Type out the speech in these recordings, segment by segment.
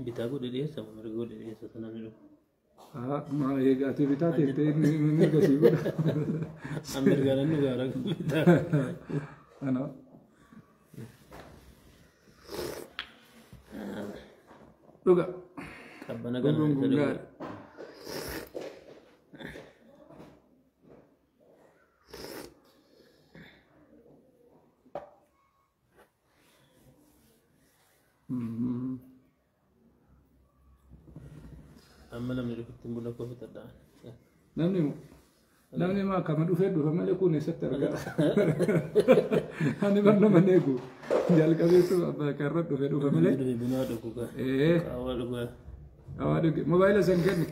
Bitaa godhe dhiyeessa moo mirga godhe dhiyeessa sana ni dhufu. Ma eegaatee bitaa teettee mirga sii godha. An mirgaan inni gaara bitaa. Ana. Dhuga. Qabbana kana Dhuguun kun gaarii. Amma namni dhufutti buna koo fixadha. Namni maa kama dhufee dhufa malee kun eessatti argata? Ani bar nama eegu. Jalqabeessu abbaa karra dhufe dhufa malee. Dhufe bunaa dhugu gaa. Qaawwa dhugaa. Qaawwa dhuge. Mobaayila san kenni.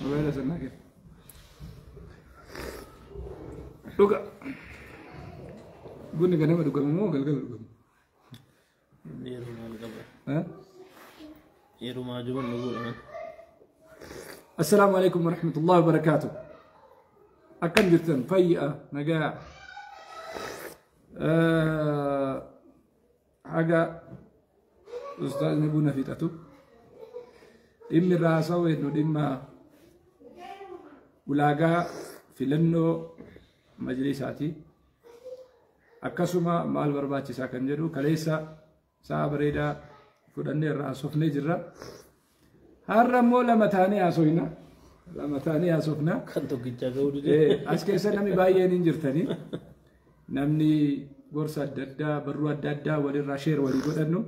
Mobaayila san naa kenni. Dhuga. Bunni ganama dhugamu moo galgala dhugamu? Yeroo maal qaba? Yeroo maa jiban dhuguudha. السلام عليكم ورحمة الله وبركاته. أكم جرتن فيئة نجاع حاجة أستاذ نبونا في تاتو إمي الرئاسة وإنه إما ولاقا في لنو مجلساتي أكسما مال برباتي ساكن جدو كليسا سابريدا فدني الرئاسة في نجرة. Har'a immoo lama taanee haasofna. Lama taanee haasofna. Kan tokkichaa ga'uu dide. As keessa namni baay'een hin jirtani. Namni gorsa adda addaa, barruu adda addaa walirraa sheer walii godhannu.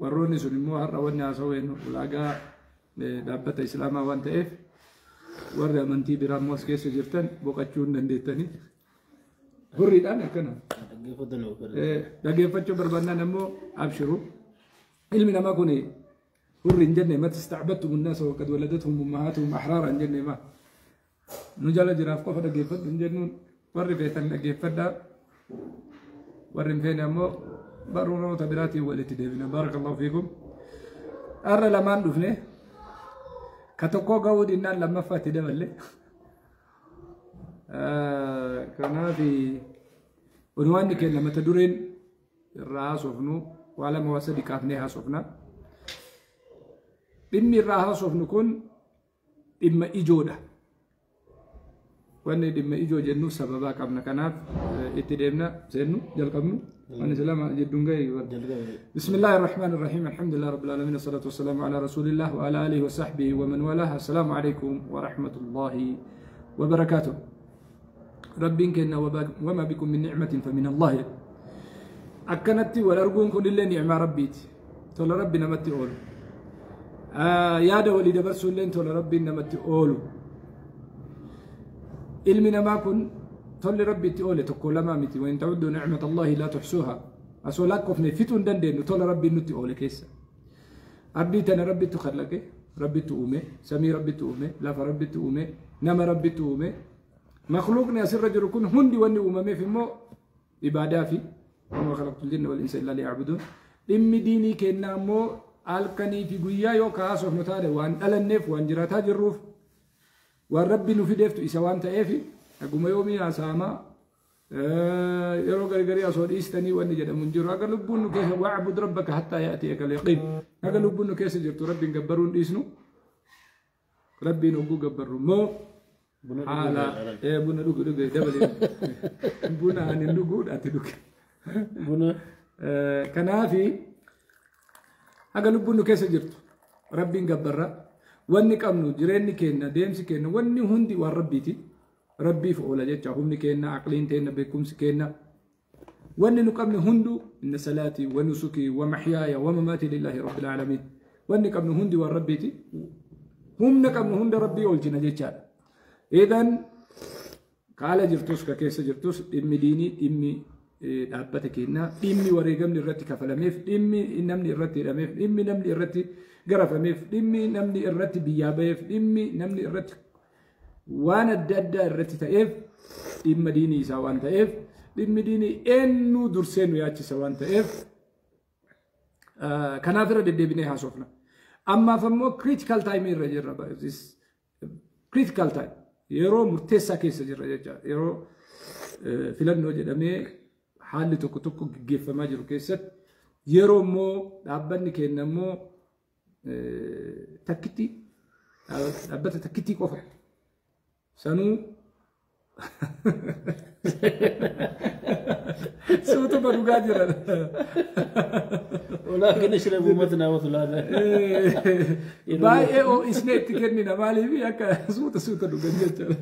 Warroonni sun immoo har'a wanni haasaween ulaagaa dhaabbata Islaamaa waan ta'eef warri amantii biraa immoo as keessa jirtan boqachuu hin dandeettani. Hurriidhaan akkana. Dhaggeeffachuu barbaannaan immoo abshiru. Ilmi namaa kuni hurri hin jenne mata istacbadtum annaasa waqad waladathum ummahatuhum ahraara hin jenne ma nu jala jiraaf qofa dhaggeeffadhu hin jennuun warri feetan dhaggeeffadhaa warri hin feene ammoo barnoota biraatiin walitti deebina. Baarakallahu fiikum. Har'a lamaan dhufne ka tokkoo ga'uu dhinnaan lammaffaatti daballe. Kanaaf unwaanni keenya mata dureen irraa haasofnu waa lama waa sadi kaafnee haasofna. Dhimmi irraa haasofnu kun dhimma ijoodha. Wanni dhimma ijoo jennu sababaa qabna. Kanaaf itti deemna seennu jalqabnu. Waan islaama jedhuun ga'e. Bismillaahi irrahmaani irrahiim. Alhamdulillahi rabbil aalamiin. Asalaatu wassalaamu alaa rasuulillah wa alaa aalihi wa sahbihi wa man walaah. Assalaamu alaikum wa rahmatullahi wa barakaatuh. Rabbiin kenna wamaa bikum min nicmatin famin Allahi. Akkanatti wal arguun kun illee nicmaa rabbiiti. Tola rabbi namatti oolu. Yaada walii dabarsuu illee tola rabbiin namatti oolu. Ilmi namaa kun tolli rabbi itti oole tokko lamaa miti. Wa in ta'udduu nicmata Allahi laa tuxsuuha. Osoo lakkoofne fixuu hin dandeenyu tola rabbiin nutti oole keessa. Ardii tana rabbittu khallaqe, rabbittu uume, samii rabbittu uume, lafa rabbittu uume, nama rabbittu uume. Makhluuqni asirra jiru kun hundi wanni uumameef immoo ibaadaa fi wamaa khalaqtul jinna wal insa illaa liya'buduun. Dhimmi diinii kennaa immoo halkanii fi guyyaa yoo kaasofnu taane waan dhalanneef waan jiraataa jirruuf waan rabbi nu fideeftu isa waan ta'eef haguma yoomii haasa'amaa yeroo gargarii osoo dhiistanii wanni jedhamu hin jiru. Haga lubbuun nu keessa wa'bud rabbaka hattaa ya'tiyaka al-yaqiin. Haga lubbuun nu keessa jirtu rabbiin gabbaruu hin dhiisnu. Rabbiin hogguu gabbarru immoo haala buna dhugu dhuge dabalee buna ani dhuguu ati dhuge. Buna. Kanaafi haga lubbuun nu keessa jirtu rabbiin gabbarra. Wanni qabnu jireenyi keenya deemsi keenya wanni hundi waan rabbiiti. Rabbiif oola jecha humni keenya aqliin keenya beekumsi keenya wanni nu qabnu hundu inna salaatii wa nusukii wa maxyaaya wa mamaatii lillaahi rabbil aalamiin. Wanni qabnu hundi waan rabbiiti. Humna qabnu hunda rabbii oolchina jechaadha. Idan kaala jirtus ka keessa jirtus dhimmi diinii dhimmi dhaabbata keenyaa dhimmi wareegamni irratti kafalameef dhimmi namni irratti hidhameef dhimmi namni irratti garafameef dhimmi namni irratti biyyaa baheef dhimmi namni irratti waan adda addaa irratti ta'eef dhimma diinii isaa waan ta'eef dhimmi diinii eenyu dursee nu yaachisa waan ta'eef kanaaf irra deddeebinee haasofna. Ammaaf ammoo critical time irra jirra. Critical time yeroo murteessaa keessa jirra jechaadha. Yeroo Filannoo jedhamee haalli tokko tokko gaggeeffamaa jiru keessatti yeroo immoo dhaabbanni keenya immoo takkitti dhaabbata takkittii qofa sanuu suutuma dhugaa jiran. ولكن اشربوا مثنى وثلاثة. Baay'ee ho'isnee itti kennina maaliif akka suuta suuta dhugan jechuudha.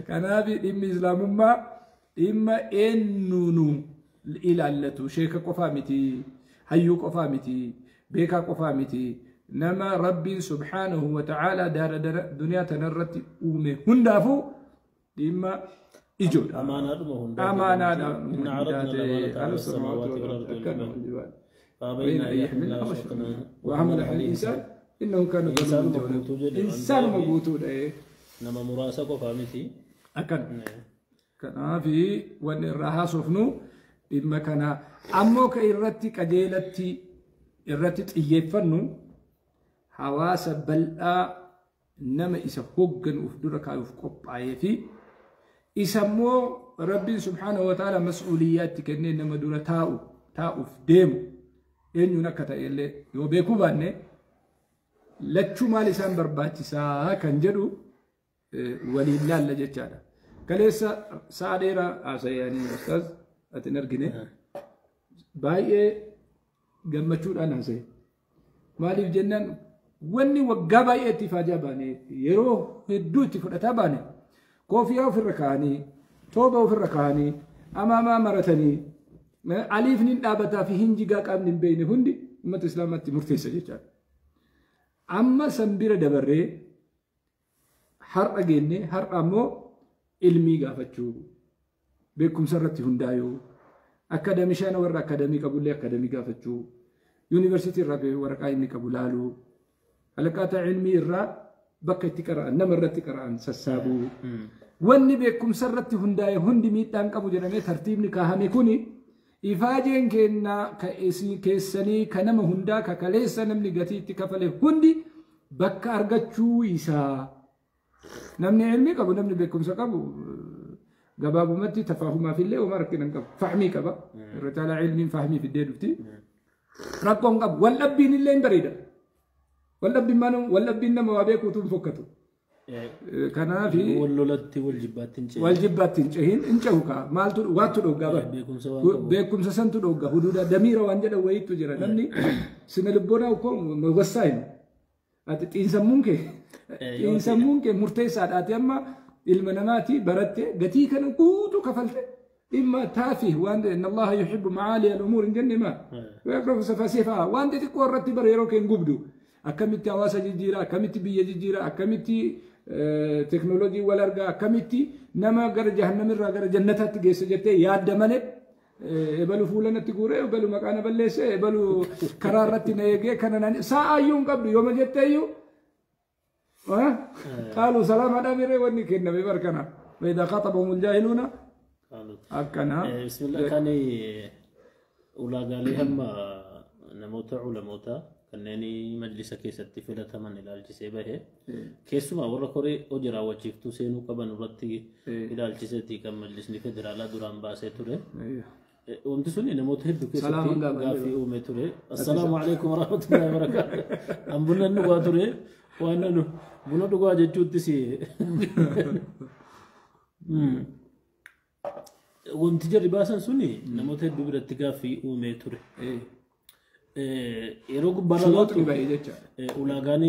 Kanaafi dhimmi islaamummaa dhimma eenyuunu ilaallatu sheeka qofaa miti, hayyuu qofaa miti, beekaa qofaa miti. Nama rabbiin subhaanahu wa ta'aalaa daara duniyaa tanarratti uume hundaafuu dhimma ijoodha. Amaanaadhuma hundaa. Amaanaadha. إن عرضنا الأمانة على السماوات والأرض والجبال فأبين أن يحملنها وحملها الإنسان إنه كان ظلوما جهولا. إنسان guutuudha. Nama muraasa qofaa miti. Akkana. Kanaafi wanni irraa haasofnu dhimma kana ammoo ka irratti qajeelatti irratti xiyyeeffannu hawaasa bal'aa nama isa hogganu uf dura kaayuuf qophaa'ee fi isa immoo rabbiin subhaanahu wa ta'ala mas'uuliyyaatti kennee nama dura taa'uuf deemu eenyuun akka ta'e illee yoo beekuu baanne lachuu maal isaan barbaachisaa kan jedhu waliin laalla jechaadha. Kaleessa sa'a dheeraa haasa'anii ustaaz ati hin argine baay'ee gammachuudhaan haasa'e. Maaliif jennaan wanni waggaa baay'ee itti ifaajaa baane yeroo hedduu itti fudhataa baane koofiyaa ofirra kaa'anii tooba ofirra kaa'anii amaamaa maratanii aliifni dhaabataa fi hinjigaa qaamni hin beekne hundi uummata islaamaatti murteessa jechaadha. Amma san bira dabarree har'a geenne har'a ammoo ilmii gaafachuu beekumsa irratti hundaa'uu akkademishaana warra akademii qabullee akademii gaafachuu yuunivarsiitii irraa waraqaa inni qabu laaluu halaqaata ilmii irraa bakka itti qara'an nama irratti qara'an sassaabuu wanni beekumsa irratti hundaa'e hundi miidhaan qabu jedhamee tartiibni kaahame kuni ifaajeen kennaa keessanii ka nama hundaa ka kaleessa namni gatii itti kafale hundi bakka argachuu isaa. Namni ilmii qabu namni beekumsa qabu gabaabumatti tafaahumaaf illee homaa rakkina hin qabu. Fahmii qaba. Irra caalaa ilmiin fahmii fiddee dhufti. Rakkoon qabu. Waldhabbiin illee hin bareeda. Waldhabbiin nama waa beekuutu hin fokkatu. Kanaafi wal lolatti wal jibbaatti hin cehin. Wal jibbaatti hin cehin hin cehu kaa maaltu waattu dhoggaa bara. Beekumsa santu dhoggaa huduuda damiira waan jedhan wayiitu jira namni sina lubboonaa ukkoo wassaa hin. Ati xiinsammuun kee murteessaadha. Ati amma ilma namaati baratte gatii kana guutuu kafalte dhimma taafi waan inna Allaha yuhibbu macaaliya al-umuur hin jenne maa yakrahu safasiifaa waan xixiqqoo irratti bara yeroo kee hin gubdu akkamitti hawaasa jijjiira akkamitti biyya jijjiira akkamitti teknooloojii wal argaa akkamitti nama gara jahannamirraa gara jannataatti geessa jettee yaadda malee ebalu fuula natti guuree ebalu maqaa na balleesse ebalu karaa irratti na eegee kana naan sa'aayyuu hin qabdu yooma jetteeyyuu qaaluu salaama dhamiree wanni kenname barkana وإذا خاطبهم الجاهلون akkana. Bismillah kan ulaagaalee hamma namoota ulamoota kanneen majlisa keessatti filataman ilaalchisee bahe keessumaa warra koree hojii raawwachiiftuu seenuu qaban irratti ilaalchiseeti kan majlisni federaalaa duraan baasee ture. Wanti sun namoota hedduu keessatti gaaffii uume ture. Assalaamu alaikum warahmatullahi wabarakaatuh. An buna dhugaa ture waan buna dhugaa jechuuttis wanti jarri baasan suni namoota hedduu biratti gaaffii uumee ture. Yeroo gubbaarra laatu ulaagaan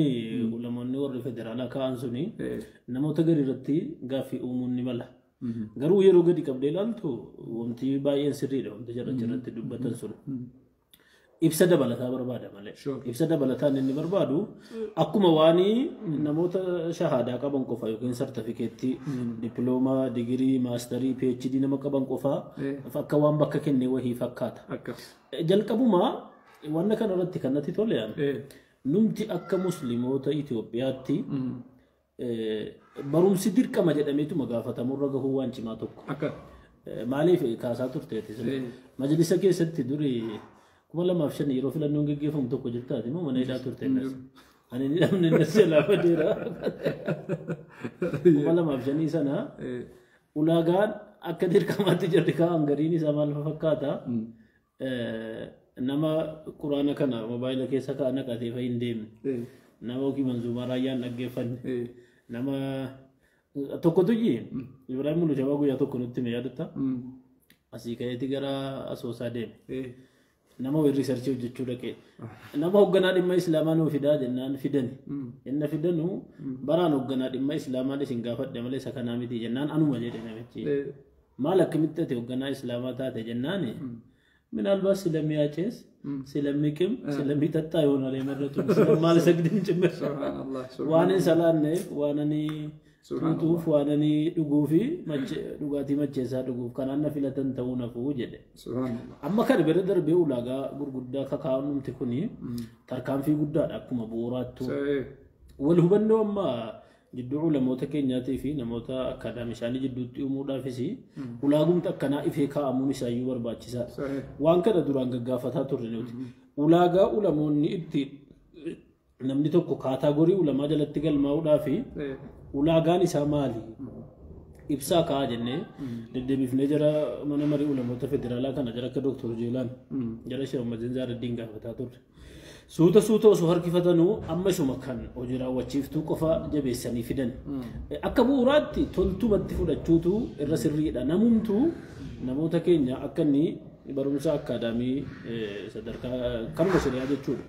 ulamoonni warri federaalaa ka'an suni namoota gadi irratti gaaffii uumuun ni mala. Garuu yeroo gadi qabdee ilaaltu wanti baay'een sirriidha wanti jarra irratti dubbatan sun. Ibsa dabalataa barbaada malee. Ibsa dabalataan inni barbaadu akkuma waan namoota shahaadaa qaban qofa yookiin sartifikeettii, dippiloomaa, digirii, maastarii, PhD nama qaban qofa akka waan bakka kennee wahii fakkaata. Jalqabumaa wanna kana irratti kan natti tole numti akka musliimoota Itoophiyaatti barumsi dirqama jedhameetuma gaafatamurra gahuu waan cimaa tokko. Maaliif kaasaa turteeti? Majlisa keessatti durii 2005 yeroo filannoon geggeeffamu tokko jirtaati moo mana hidhaa turte innis? Ani namni inni lafa dheeraa 2005 sana ulaagaan akka dirqamaatti jarri kaa'an gariin isaa maal fakkaata? Nama quraana kana mobaayila keessa kaa'an naqatee fa'i hin deemne. Nama yookiin manzuumaa raayyaan dhaggeeffanne. Nama tokkotu Ibrahim Mulushabaa guyyaa tokko nutti hime yaadatta? Asii ka'eeti gara Asoosaa deeme. Nama wayii riisarchii hojjechuu dhaqee. Nama hoogganaa dhimma Islaamaa nuu fidaa jennaan fidani. Inna fidanuu baraan hoogganaa dhimma Islaamaa isin gaafadhe malee isa kanaa miti jennaan anuma jedhe namichi. Maal akkamitti ati hoogganaa Islaamaa taate jennaani? ምናልባት ስለሚያጨስ ስለሚቅም ስለሚጠጣ ይሆናል የመረጡት ስለማልሰግድም ጭምር ዋንን ሰላነፍ ዋነኒ ጡጡፍ ዋነኒ ዱጉፊ ዱጋቲ መቼሳ ዱጉፍ ከናነ ፊለተን ተው ነፉ ጀደ አማ ከን በረ ደርቤ ኡላጋ ጉርጉዳ ከካኑምቲ ኩኒ ተርካንፊ ጉዳ አኩመ ቡራቱ ወልሁበኖ አማ jidduu ulamoota keenyaatii fi namoota akaadaamishaanii jidduutti uumuudhaafis ulaagumti akkanaa ifee kaa'amuun isaayyuu barbaachisaadha. Waan kana duraan gaggaafataa turre nuti. Ulaagaa ulamoonni itti namni tokko kaataagorii ulamaa jalatti galmaa'uudhaa fi ulaagaan isaa maali? Ibsaa kaa'aa jennee deddeebifnee jara mana marii ulamoota federaalaa kana jara akka Dooktor Jeelaan jara Sheekh Ahmad Zaaraddiin gaafataa turre. Suuta suuta osoo harkifatanuu amma isuma kan hojii raawwachiiftuu qofa jabeessanii fidan. Akka bu'uuraatti toltumatti fudhachuutu irra sirriidha. Namumtuu namoota keenya akka inni barumsa akaadaamii sadarkaa kanuma shari'aa jechuudha.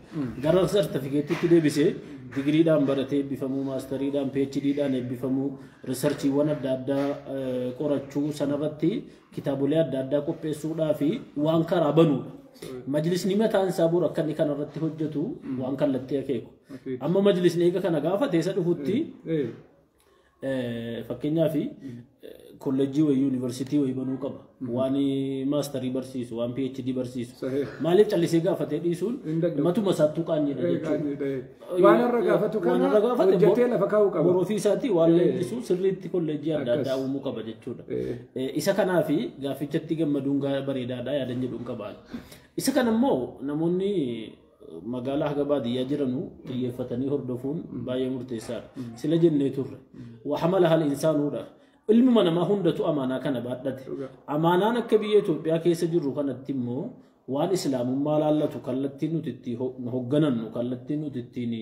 Gara sartifikeettiitti deebisee digiriidhaan baratee eebbifamuu, maastariidhaan, PhDdhaan eebbifamuu, riisarchiiwwan adda addaa qorachuu sanarratti kitaabolee adda addaa qopheessuudhaa fi waan karaa banuudha. Majlisni mataan isaa bor akka inni kanarratti hojjetu waan kallattii akeeku. Amma majlisni eega kana gaafate isa dhufutti fakkeenyaaf kolleejjii wayii yuunivarsiitii wayii banuu qaba. Waan maastarii barsiisu, waan PhD barsiisu. Maaliif callisee gaafatee dhiisuun matuma isaattuu qaanyiidha jechuudha. Waan irra gaafatu kana hojjetee lafa kaa'uu qaba. Boroo ofii isaatii waan leenjisu sirriitti kolleejjii adda addaa uumuu qaba jechuudha. Isa kanaafi gaaffichatti gammaduun bareedaadha yaadan jedhuun qaba. Isa kana immoo namoonni magaalaa haga baadiyyaa jiranu xiyyeeffatanii hordofuun baay'ee murteessaadha. Sila jennee turre. Wa hamalaha al-insaanuudha. Ilmuma namaa hundatu amaanaa kana baadhate. Amaanaan akka biyya Itoophiyaa keessa jirru kanatti immoo waan islaamummaa laallatu kallattiin nuti itti hoogganannu kallattiin nuti ittiin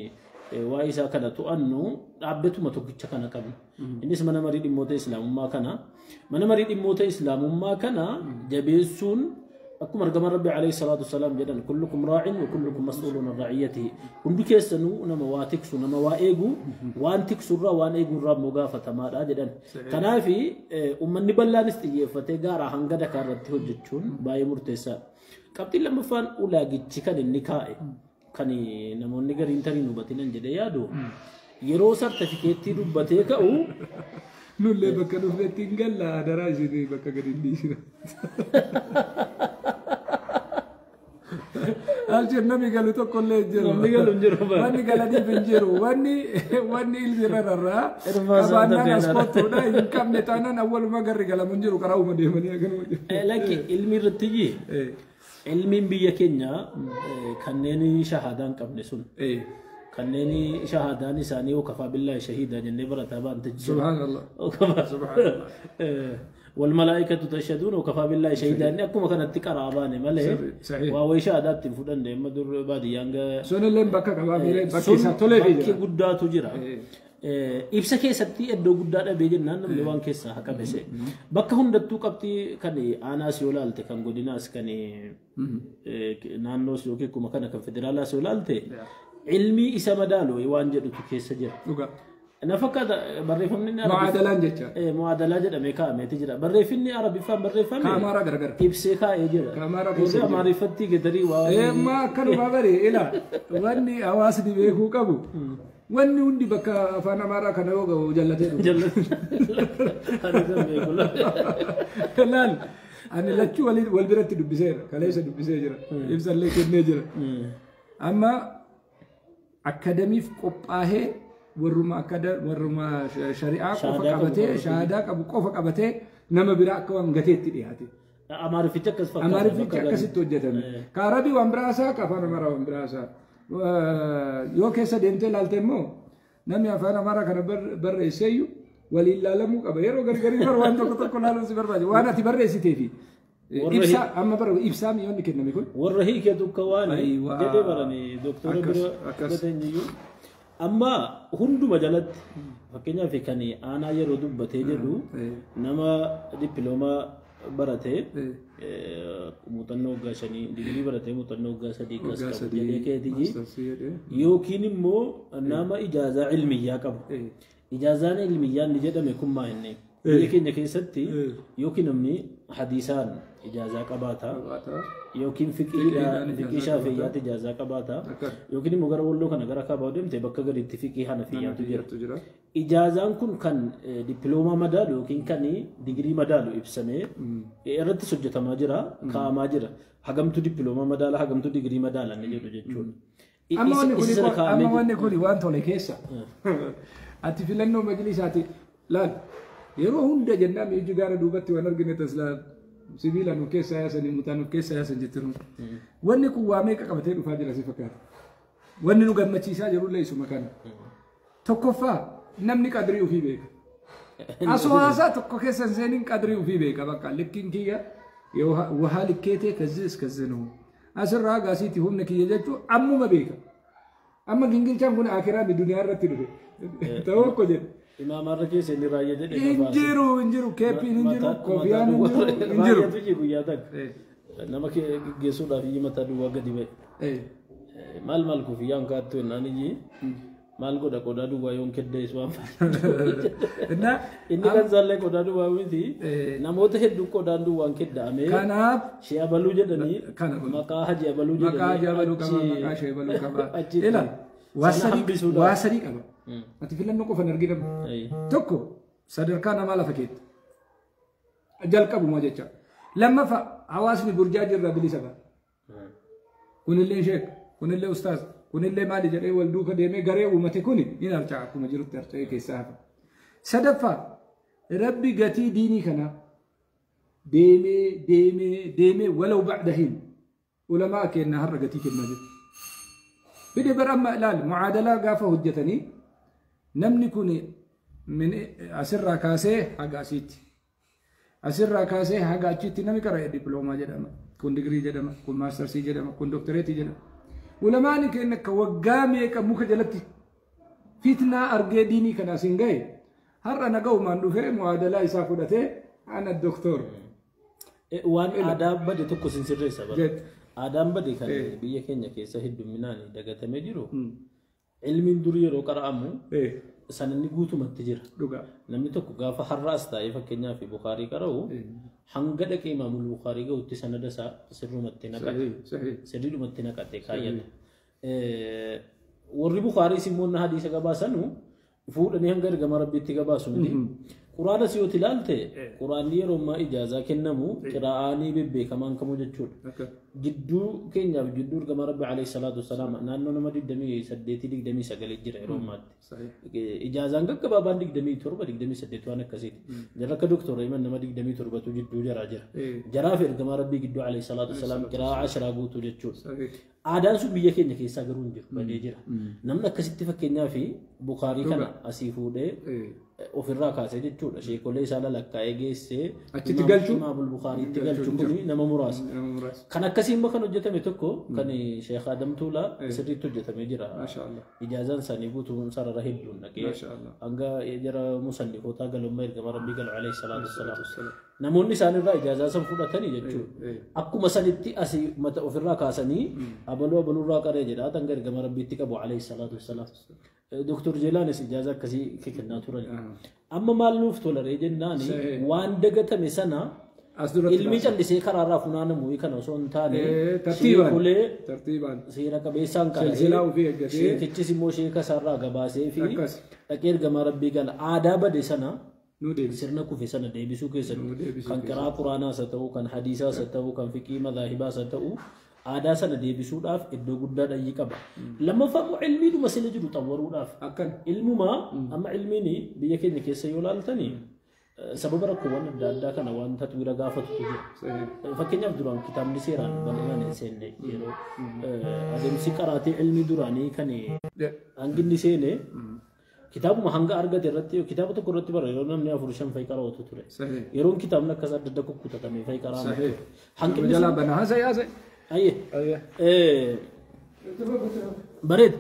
waa'ee isaa kana to'annu dhaabbatuma tokkicha kana qabna. Innis mana marii dhimmoota islaamummaa kana. Mana marii dhimmoota islaamummaa kana jabeessuun akkuma argama Rabbi alayhi salaatu wasalaam jedhan kullukum raa'in wa kullukum mas'uulun an ra'iyyatihi. Hundi keessanuu nama waa tiksu nama waa eegu waan tiksurraa waan eeguurraa immoo gaafatamaadha jedhan. Kanaafi uummanni bal'aanis xiyyeeffatee gaaraa hanga dakaa irratti hojjechuun baay'ee murteessaadha. Qabxiin lammaffaan ulaagichi kan inni kaa'e kan namoonni gariin tarii hin hubatinan jedhee yaadu yeroo sartifikeettii dubbatee ka'u nullee bakka dhufnetti hin galla adaraa isinii bakka gadi hin dhiisina. Alchir namni galu tokkollee hin jiru. Namni galu hin jiru. Wanni galaniif hin jiru. Wanni ilmi irra rarraa qabaannaan as kottuudha hin qabne taanaan awwaluma garri galamu hin jiru karaa uuma deemanii akkanuma jiru. Lakki ilmi irratti ilmiin biyya keenya kanneen shahaadaa hin qabne sun kanneen shahaadaan isaanii okafaa billaahi shahiidaa jennee barataa baante jiru. Subhaanallah. Subhaanallah. والملائكة تشهدون وكفى بالله شهيدا إني أكو مكان التقرأ أباني ماله وهو شهادات تفودن ده ما در بادي يانغ سون اللي بكا كبابيرة بكي ساتولي بكي قدّا تجرا ibsa keessatti iddoo guddaa dhabee jennaan namni waan keessaa haqa bese. Bakka hundattuu qabxii kan aanaas yoo laalte kan godinaas kan naannoos yookiin akkuma kana kan federaalaas yoo laalte ilmii isa madaalu waan jedhutu keessa jira. Na fakkaata barreeffamni Mu'aadalaan jecha. Mu'aadalaa jedhamee kaa'ameeti jira. Barreeffamni Arabiffaan barreeffame. Kaamaaraa gargar. Ibsee kaa'ee jira. Kaamaaraa keessa jira. Amaariffatti gadarii waa. Eemma akkanuma bari ila wanni hawaasni beekuu qabu. Wanni hundi bakka afaan Amaaraa kana yoo ga'u jallatee dhufu. Laal ani lachuu wal biratti dubbiseera. Kaleessa dubbisee jira. Ibsallee kennee jira. Amma akadamiif qophaa'ee warruma akkada warruma shari'aa qofa qabatee shahaadaa qabu qofa qabatee nama biraa akka waan gateetti dhiyaate. Amaarifichi akkas fakkaata. Amaarifichi akkasitti hojjetame. Ka Arabii waan biraasaa ka afaan Amaaraa waan biraasaa. Yoo keessa deemtee ilaalte immoo namni afaan Amaaraa kana barreesseeyyuu waliin laalamuu qaba. Yeroo gargarii bara waan tokko tokko laaluun si barbaade. Waan ati barreessitee fi ibsaa amma bara ibsaa mi'oonni kenname kun. Warra hiiketu akka waan jedhee barani doktora bira gateenyiyyuu. Amma hunduma jalatti fakkeenyaaf kan aanaa yeroo dubbatee jedhu nama dippiloomaa baratee muuxannoo waggaa 5 digirii baratee muuxannoo waggaa 3 kas qabu jedhee keetii yookiin immoo nama ijaazaa ilmiyyaa qabu. Ijaazaan ilmiyyaa inni jedhame kun maa inni biyya keenya keessatti yookiin namni hadiisaan ijaazaa qabaata yookiin fiqii shaafiyyaatti ijaazaa qabaata yookiin immoo gara walloo kana gara kaabaa deemte bakka gaditti fiqii hanafiyyaatu jira. Ijaazaan kun kan dippiloomaa madaalu yookiin kan digirii madaalu ibsamee irrattis hojjetamaa jira kaa'amaa jira. Hagamtu dippiloomaa madaala hagamtu digirii madaala inni jedhu jechuudha. Amma wanni kun waan tole keessa. Ati filannoo majlisaati laal yeroo hunda jennaan iji gaara duubatti waan argine taslaa sibiila nu keessa yaasan mutaa nu keessa yaasan jettiru. Wanni kun waa meeqa qabatee dhufaa jira si fakkaata. Wanni nu gammachiisaa jirullee isuma kana. Tokkoffaa namni qadrii ofii beeka. Asoo haasaa tokko keessa hin seeniin qadrii ofii beeka bakka likkiin kiyya wahaa likkeetee ከዚህ እስከዚህ ነው. Asirraa gaasiitti humna kiyya jechuun ammuma beeka. Amma gingilchaan kun akiraa duniyaa irratti dhufe. Ta'uu akka jedhu. Imaamarra keessa inni raayyaa jedhee Hin jiru keeppiin hin jiru koofiyaan hin jiru hin jiru. Raayyaatu jiru guyyaa takka. Nama geggeessuudhaaf iyyi mataa duwwaa gadi ba'e. Maal maal kofiyyaan kaattu jennaan iyyi maal godha qodaa duwwaa yoon keddees waan fayyadu. Inni kan isaallee qodaa duwwaa miti namoota hedduu qodaan duwwaan kedda'amee. Kanaaf shee abaluu jedhanii maqaa haji abaluu jedhanii. Maqaa haji abaluu qaba maqaa shee abaluu qaba. Ila waa sadii qaba. Ati filannoo qofa hin arginamu. Tokko sadarkaa namaa lafa keetti. Jalqabuma jecha. Lammaffaa hawaasni burjaa jirra bilisa ba'a. Kunillee sheek, kunillee ustaaz, kunillee maali jedhee wal duuka deemee garee uummate kuni ni harca'a akkuma jirutti harca'ee keessaa hafa. Sadaffaa rabbi gatii diinii kanaa deemee deemee deemee walaw ba'da hin ulamaa kennaa har'a gatii kennaa jiru. Fide bara amma ilaali mucaadalaa gaafa hojjetanii namni kun asirraa kaasee haga asiitti asirraa kaasee haga achitti namni qara'e dippiloomaa jedhama kun digirii jedhama kun maastarsii jedhama kun doktoreetii jedhama. Ulamaan keenya akka waggaa meeqa muka jalatti fitnaa argee diinii kana asiin gahe har'a naga'umaan dhufee mucaadalaa isaa fudhatee ana doktor. Waan aadaa bade tokko sin sirreessa bara. Aadaan bade kan biyya keenya keessa hedduminaan dagatamee jiru. Ilmiin durii yeroo qara'amu sananni guutumatti jira. Namni tokko gaafa har'aas taa'ee fakkeenyaaf Bukaarii qara'u hanga dhaqee Imaamul Bukaarii gahutti sanada isaa sirrumatti naqate. Sirriidhumatti naqate kaayyata. Warri Bukaariis immoo na hadiisa gabaasanu fuudhanii hanga ergama Rabbiitti gabaasu miti. Quraana si yoo ilaalte quraanni yeroo ammaa ijaazaa kennamu qiraa'aanii bebbeekamaan kamuu jechuudha. Jidduu keenyaaf jidduu ergama Rabbi alayhi salaatu wassalaam naannoo nama 28 29 jira yeroo ammaatti. Ijaazaan gaggabaabaan 27 28 waan akkasiiti. Jarra akka doktora himan nama 27tu jidduu jaraa jira. Jaraaf ergama Rabbii gidduu alayhi salaatu wassalaam qiraa'aa ashiraa guutuu jechuudha. Aadaan sun biyya keenya keessaa garuu hin jiru badee jira. Namni akkasitti fakkeenyaaf Bukaarii kana asii fuudhee ofirraa kaasee jechuudha. Sheekolee isaa lalakkaa'ee geessee achitti galchuu Imaamul Bukaariitti galchu kun nama muraasa. Kan akkasii immoo kan hojjetame tokko kan Sheekh Adam Tuulaa sirriitti hojjetamee jira. Ijaazaan isaanii guutuun sarara hedduun dhaqee hanga jara musannifootaa galummaa ergama Rabbii galu alayhi salaatu wassalaam. Namoonni isaanirraa ijaazaa san fudhatanii jechuudha. Akkuma sanitti asii mata ofirraa kaasanii abaluu abaluurraa qaree jedha hanga ergama Rabbiitti qabu alayhi salaatu wassalaam. Doktor Jeelaanis ijaaza akkasii kennaa turan. Amma maal nuuf tolaree jennaan waan dagatame sana ilmi callisee karaarraa funaanamu kana osoo hin taane sheekolee seera qabeessaan kaa'ee sheekichis immoo sheeka isaarraa gabaasee fi dhaqee ergama Rabbii gala aadaa bade sana sirna kufe sana deebisuu keessatti kan qiraa quraanaas haa ta'u kan hadiisaas haa ta'u kan fiqii madaahibaas haa ta'u aadaa sana deebisuudhaaf iddoo guddaa dhayyii qaba. Lammaffaa immoo ilmiidhuma sila jiru xawwaruudhaaf. Ilmumaa amma ilmiin biyya keenya keessa yoo ilaaltani Sababa rakkoowwan adda addaa kana waan tatwiira gaafatu jira. Fakkeenyaaf duraan kitaabni seeraan bal'inaan hin seenne yeroo adeemsi qaraatii ilmi duraanii kan hanginni seene kitaabuma hanga argate irratti kitaaba tokko irratti bara yeroo namni 4-5 fa'i qara'atu ture. Yeroon kitaabni akkas adda adda kukkutatamee fa'i qara'amu. Hanqinni jalaa bana haasa'e haasa'e. Ayyee. Bareed.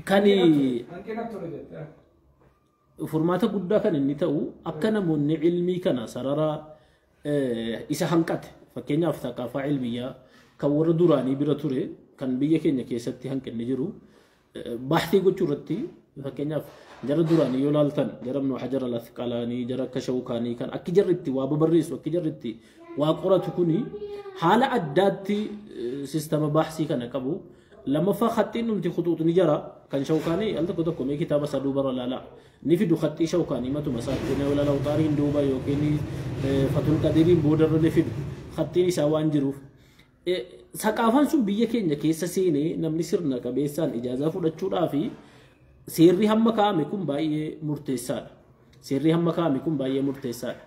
Kan furmaata guddaa kan inni ta'u akka namoonni ilmii kana sarara isa hanqate fakkeenyaaf thaqaafaa ilmiyyaa kan warra duraanii bira ture kan biyya keenya keessatti hanqinni jiru baaxii gochuu irratti fakkeenyaaf jara duraanii yoo laaltan jara Ibnu Hajar al-Asqalaanii jara akka Shawkaanii kan akki jarri itti waa babarreessu akki jarri itti waa qoratu kuni haala addaatti sistama baaxii kana qabu. Lammaffaa khaxxiin dhumti khuxuuxni jara kan Shawkaanii al tokko tokko mee kitaaba isaa duuba laalaa ni fidu khaxxii Shawkaanii matuma isaatti na Awxaariin duuba yookiin Fatul Qadiiriin boodarra ni fidu khaxxiin isaa waan jiruuf. Saqaafaan sun biyya keenya keessa seenee namni sirna qabeessaan ijaazaa fudhachuudhaa fi seerri hamma kaa'ame kun baay'ee murteessaadha. Seerri hamma kaa'ame kun baay'ee murteessaadha.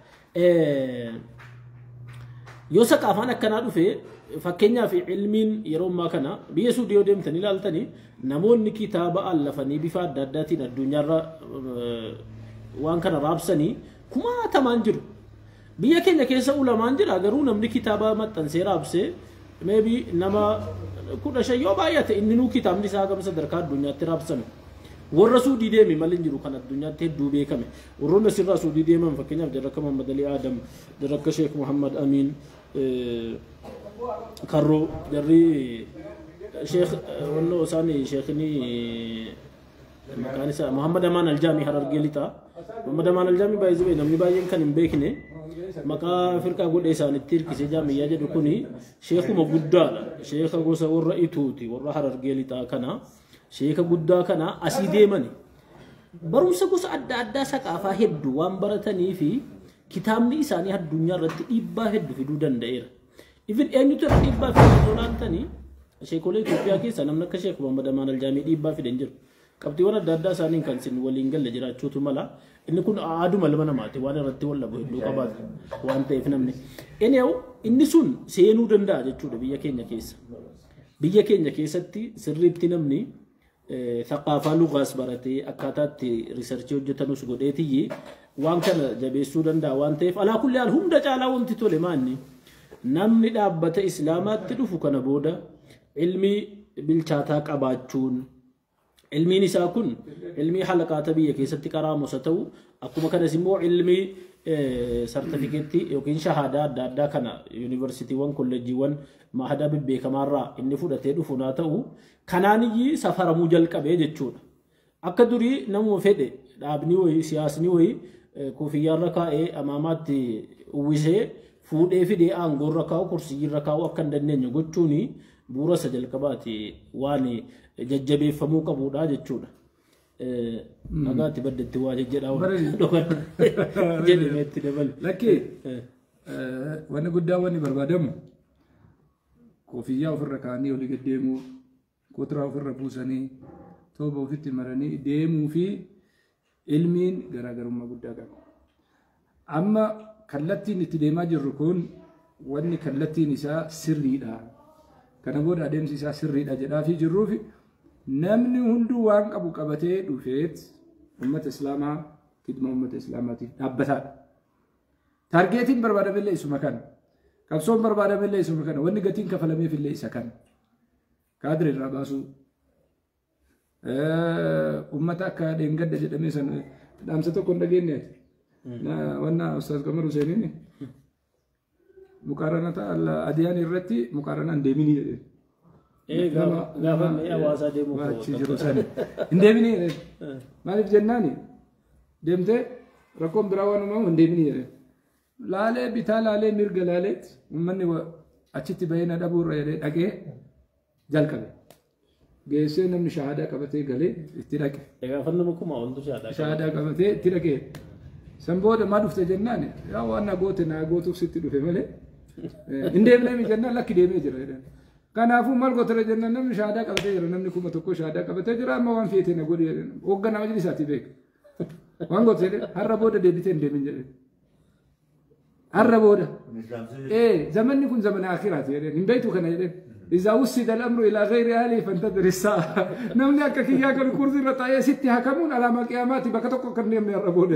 Yoo saqaafaan akkanaa dhufe fakkeenyaaf ilmiin yeroo ammaa kana biyya Suudii yoo deemtanii ilaaltanii namoonni kitaaba allafanii bifa adda addaatiin addunyaarra waan kana raabsanii kumaatamaan jiru. Biyya keenya keessa ulamaan jira garuu namni kitaaba maxxansee raabsee maybe nama 15 yoo baay'ate inni nuu kitaabni isaa gama sadarkaa addunyaatti raabsame. Warra Suudii deeme malee hin jiru kan addunyaatti hedduu beekame. Warroonni asirraa Suudii deeman fakkeenyaaf jarra akka Muhammad Ali Adam, jarra akka Sheekh Muhammad Amin Karroo, jarri Sheekh wannoo isaanii Sheekhni maqaan isaa Muhammad Amaan Aljaamii Harargee lixaa. Muhammad Amaan Aljaamii baay'ee namni baay'een kan hin beekne maqaa firqaa godhee isaanitti hirkisee jaamiyyaa jedhu kuni sheekuma guddaadha. Sheeka gosa warra Ituuti warra Harargee lixaa kana. Sheeka guddaa kana asii deemani. Barumsa gosa adda addaa saqaafaa hedduu waan baratanii fi kitaabni isaanii addunyaa irratti dhiibbaa hedduu fiduu danda'eera. Even eenyutu irra dhiibbaa fiduu laaltanii sheekolee Itoophiyaa keessa namni akka Sheek Muhammad Amaan Aljaamii dhiibbaa fide hin jiru. Qabxiiwwan adda addaa isaaniin kan isin waliin galle jiraachuutu mala. Inni kun aaduma ilma namaati waan irratti wal dhabu hedduu qabaata waan ta'eef namni. Anyhow inni sun seenuu danda'a jechuudha biyya keenya keessa. Biyya keenya keessatti sirriitti namni thaqaafaa lugaas baratee akkaataatti riisarchii hojjetanus godheetiyyi waan kana jabeessuu danda'a waan ta'eef alaa kulli haal hunda caalaa wanti tole maanni namni dhaabbata islaamaatti dhufu kana booda ilmi bilchaataa qabaachuun ilmiin isaa kun ilmii halaqaata biyya keessatti qaraamus haa ta'u akkuma kanas immoo ilmii sartifikeettii yookiin shahaadaa adda addaa kana yuunivarsiitiiwwan kolleejjiiwwan maahadaa bebbeekamaarraa inni fudhatee dhufu naa ta'u kanaaniyyi safaramuu jalqabee jechuudha. Akka durii namuma fedhe dhaabni wayii siyaasni wayii kuufiyyaarra kaa'ee amaamaatti uwwisee fuudhee fidee aangoorra kaa'u kursiyyiirra kaa'u akka hin dandeenye gochuun bu'uura isa jalqabaati waan jajjabeeffamuu qabudha jechuudha. Dhagaatti baddetti waa jejjedhaa waan jedhamee itti dabalu. Lakkee wanni guddaa wanni barbaadamu koofiyyaa ofirra kaa'anii olii gad deemuu, kotiraa ofirra buusanii, tooba ofitti maranii deemuu fi ilmiin garaagarummaa guddaa qaba. Amma kallattiin itti deemaa jirru kun wanni kallattiin isaa sirriidha. Kana booda adeemsi isaa sirriidha jedhaafii jirruufi namni hunduu waan qabu qabatee dhufeet uummata islaamaa khidma uummata islaamaatiif dhaabbataadha. Taargeetiin barbaadamellee isuma kana. Qabsoon barbaadamellee isuma kana. Wanni gatiin kafalameefillee isa kana. Kaadira irraa baasuu. Uummata akka dheengadda jedhamee sana dhaamsa tokko hin dhageenye. Wanna Ustaaz Qamar Huseeniin muqaaranata adiyaan irratti muqaaranaan deeminii jedhee. Gaafa hawaasaa deemuu jiru sana. Hin deeminii jedhee. Maaliif jennaani deemtee rakkoon biraa waan uumamu hin deeminii jedhee. Laalee bitaa laalee mirga laaleetti uummanni achitti bahee na dhabuurra jedhee dhaqee jalqabe. Geessee namni shahaadaa qabatee galee itti dhaqe. Gaafa nama kuma oltu shahaadaa. Shahaadaa qabatee itti dhaqee. San booda maa dhufte jennaan yaa waan na goote na gootuuf sitti dhufe malee hin deemnee jennaan lakki deemee jira jedhan. Kanaafuu maal gootare jennaan namni shahaadaa qabatee jira namni 1000 shahaadaa qabatee jira amma waan feete na godhi jedhan. Hoogganaa majlisaati beeka. Waan goote har'a booda deebitee hin deemin jedheen. Har'a booda. Zamanni kun zamana akhiraati jedheen. Hin beektu kana jedheen. إذا وسد الأمر إلى غير أهله فانتظر الساعة. نمني أكاكي يا كل كرسي رتايا ستي حكمون على ما قياماتي بكتوك كن يمني الربود.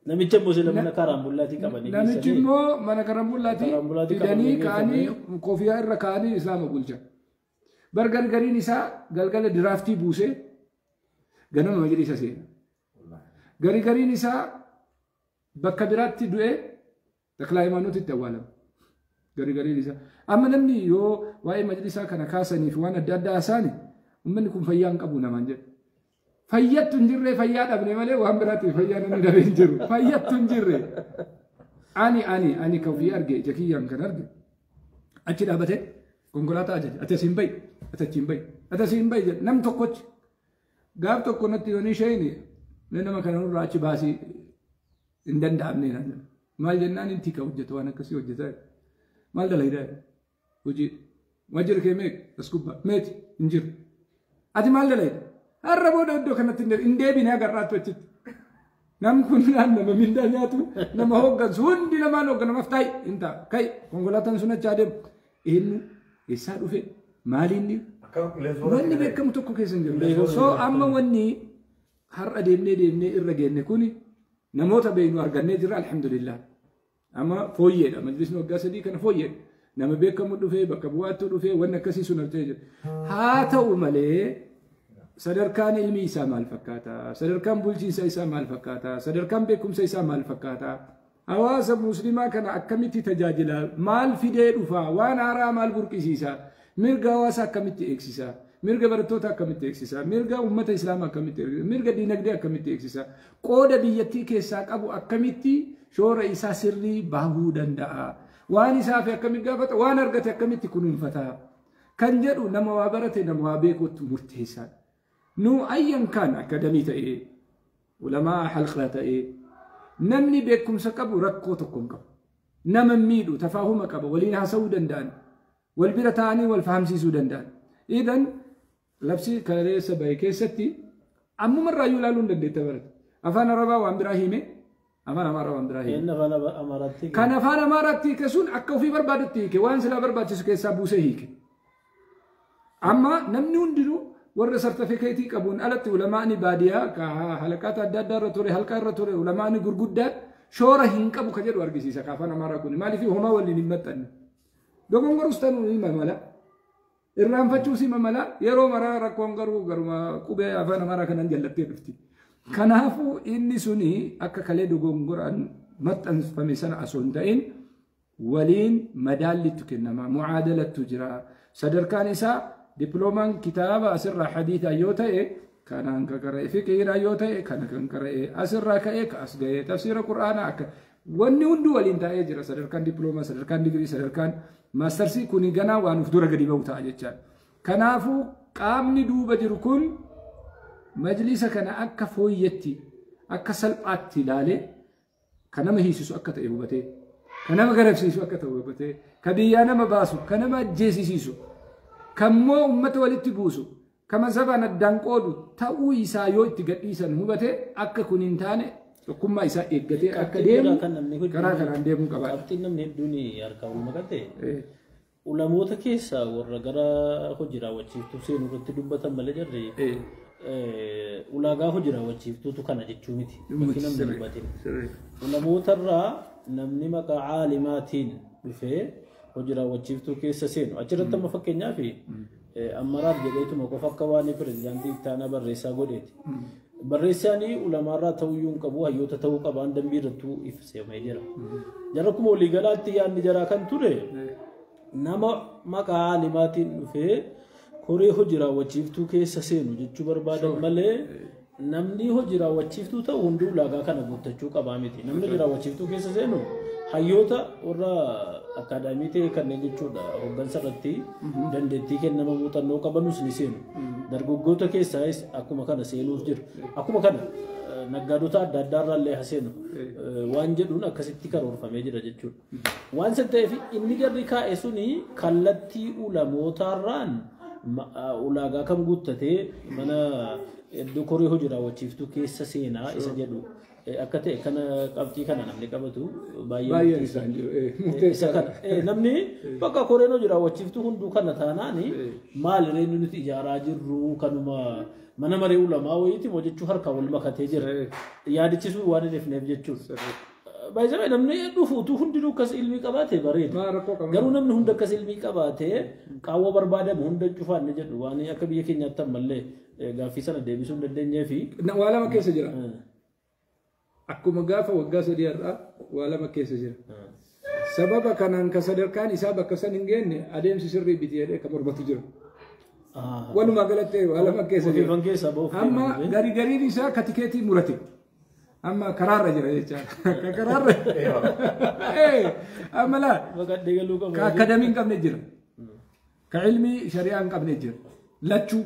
Namichi immoo sila mana karambullaatii qabanii Namichi immoo mana karambullaatii fidanii ka'anii kofiyaa irra ka'anii islaama bulchan. Bar gargariin isaa galgala diraaftii buusee ganama majlisa seena. Gargariin isaa bakka biraatti du'ee Taklaa Hayimaanotitti awwaalama. Gargariin isaa. Amma namni yoo waa'ee majlisaa kana kaasaniif waan adda addaa haasa'ani uummanni kun fayyaa hin qabu namaan jedhu. Fayyattu hin jirre fayyaa dhabne malee waan biraatti fayyaa namni dhabee hin jiru. Fayyattu hin jirre. Ani kan ofii arge ija kiyyaan kan arge achi dhaabatee konkolaataa ajaje ati asiin bahi ati achiin bahi ati asiin bahi jedhe nam tokkochi. Gaaf tokko natti yoon isheen nama kana nurraa achi baasii hin danda'amne naan jedhe. Maal jennaan inni tika hojjeta waan akkasii hojjetaa maal dalagaa hojii waajjira kee meeqa as gubbaa meeti hin jiru. Ati maal dalagaa? Har'a booda iddoo kanatti hin deebine agarraattu achitti. Namni kun nama mindaa nyaatu nama hooggansu hundi namaan hoogganamaaf taa'i hin ta'a. Ka'i konkolaataan sun achi adeemu. Eenyu eessaa dhufe maaliinni wanni beekamu tokko keessa hin jiru. So amma wanni har'a deemnee deemnee irra geenne kuni namoota beeknu argannee jirra alhamdulillah. Amma fooyyeedha majlisni waggaa 3 kana fooyyeedha. Nama beekamu dhufee bakka bu'aattu dhufee wanni akkasii sun argitee jira. Haa ta'u malee sadarkaan ilmi isaa maal fakkaata? Sadarkaan bulchiinsa isaa maal fakkaata? Sadarkaan beekumsa isaa maal fakkaata? Hawaasa musliimaa kana akkamitti tajaajila? Maal fidee dhufa? Waan haaraa maal burqisiisa? Mirga hawaasa akkamitti eegsisa? Mirga barattoota akkamitti eegsisa? Mirga uummata islaamaa akkamitti eegsisa? Mirga diinagdee akkamitti eegsisa? Qooda biyyattii keessaa qabu akkamitti shoora isaa sirrii bahuu danda'a? Waan isaa fi akkamitti gaafata? Waan argate akkamitti kunuunfata? Kan jedhu nama waa barate nama waa beekuutti murteessaadha. Nu ayyan kan akadamii ta'ee ulamaa halqaa ta'ee namni beekumsa qabu rakkoo tokko hin qabu. Nama miidhu tafaahuma qaba waliin haasa'uu danda'an wal bira ta'anii wal fahamsiisuu danda'an. Idan labsi kaleessa bahe keessatti ammumarraayyuu ilaaluu hin dandeetta barate. Afaan Arabaa waan biraa hime afaan Amaaraa waan biraa hime. Kan afaan Amaaraatti hiike sun akka ofii barbaadutti hiike waan silaa barbaachisu keessaa buusee hiike. Amma namni hundinuu warra sartifikeetii qabuun alatti ulamaani baadiyaa ka halaqaata adda addaa irra ture halqaa irra ture ulamaani gurguddaan shoora hin qabu ka jedhu argisiisa ka afaan Amaaraa kun maaliif homaa waliin hin maxxanne. Dogongorus tanuu hima mala irraanfachuus hima mala yeroo maraa rakkoon garuu garuma qubee afaan Amaaraa kanaan jallattee dhufti. Kanaafuu inni suni akka kalee dogongoraan maxxanfame sana osoo hin ta'in waliin madaallittu kennama mucaadalattu jira sadarkaan isaa diploomaan kitaaba asirraa hadiisaa yoo ta'e kanaan ka qara'e fiqiidhaa yoo ta'e kana kan qara'e asirraa ka'e ka as ga'e tafsiira qur'aanaa akka wanni hundi waliin taa'ee jira sadarkaan diploomaa sadarkaan digirii sadarkaan maastarsii kuni ganaa waan uf dura gadi ba'u ta'a jechaadha. Kanaafuu qaamni duuba jiru kun majlisa kana akka fooyyetti akka salphaatti ilaalee kan nama hiisisu akka ta'e hubatee kan nama garabsiisu akka ta'e hubatee kan biyyaa nama baasu kan nama ajjeesisiisu kammoo uummata walitti buusu kama sabaan addaan qoodu ta'uu isaa yoo itti gadhiisan hubate akka kun hin taane tokkummaa isaa eeggatee akka deemu karaa kanaan deemuu qaba. Qabxiin namni hedduun harkaa wal makate ulamoota keessaa warra gara hojii raawwachiiftuu seenuu irratti dubbatan malee jarri ulaagaa hojii raawwachiiftuutu kana jechuu miti. Bakki namni dubbatin. Ulamootarraa namni maqaa caalimaatiin dhufee hojii raawwachiiftuu keessa seenu. Achirratti amma fakkeenyaaf Amaraaf jedheetuma qofa akka waan pirezidaantii itti aanaa barreessaa godheeti. Barreessaan ulamaarraa ta'uyyuu hin qabu hayyoota ta'uu qabaan dambii irrattuu ibsamee jira. Jarra akkuma waliigalaatti yaadni jaraa kan ture nama maqaa caalimaatiin dhufee koree hojii raawwachiiftuu keessa seenu jechuu barbaadan malee namni hojii raawwachiiftuu ta'u hunduu ulaagaa kana guuttachuu qabaa miti. Namni hojii raawwachiiftuu keessa seenu hayyoota warra akaadaamii ta'e kanneen jechuudha hooggansa irratti dandeettii kennama muuxannoo qabanus ni seenu. Dargaggoota keessaayis akkuma kana seenuuf jiru. Akkuma kana naggaadota adda addaa irraa illee haseenu waan jedhuun akkasitti karoorfamee jira jechuudha. Waan san ta'eef inni garri kaa'e suni kallattii ulamootaarraan ulaagaa kam guuttatee mana Iddoo koree hojii raawwachiiftuu keessa seenaa isa jedhu akka ta'e kana qabxii kana namni qabatu baay'ee murteessaadha. Namni bakka koreen hojii raawwachiiftuu hunduu kana taanaan maal irreen nuti ijaaraa jirru kanuma mana maree ulamaa wayiiti moo jechuu harka wal makatee jira. Yaadichisuu waan hin ifneef jechuudha. Baay'ee namni dhufu utuu hundinuu akkas ilmii qabaate bareeda. Garuu namni hunda akkas ilmii qabaate qaawwa barbaadamu hunda cufaanne jedhu waan akka biyya keenyaatti ammallee gaaffii sana deebisuu hin dandeenyee fi. Waa lama keessa jira. Akkuma gaafa waggaa 3 har'aa waa lama keessa jira. Sababa kanaan ka sadarkaan isaa bakka san hin geenye adeemsi sirrii biti jedhee kan mormatu jira. Walumaa galatti waa lama keessa jira. Amma gariin isaa ka tikeetii murate. Amma karaarra jira jechaadha. Ka karaarra. Amma laa. Ka akadamii hin qabne jira. Ka ilmii shari'aa hin qabne jira. Lachuu.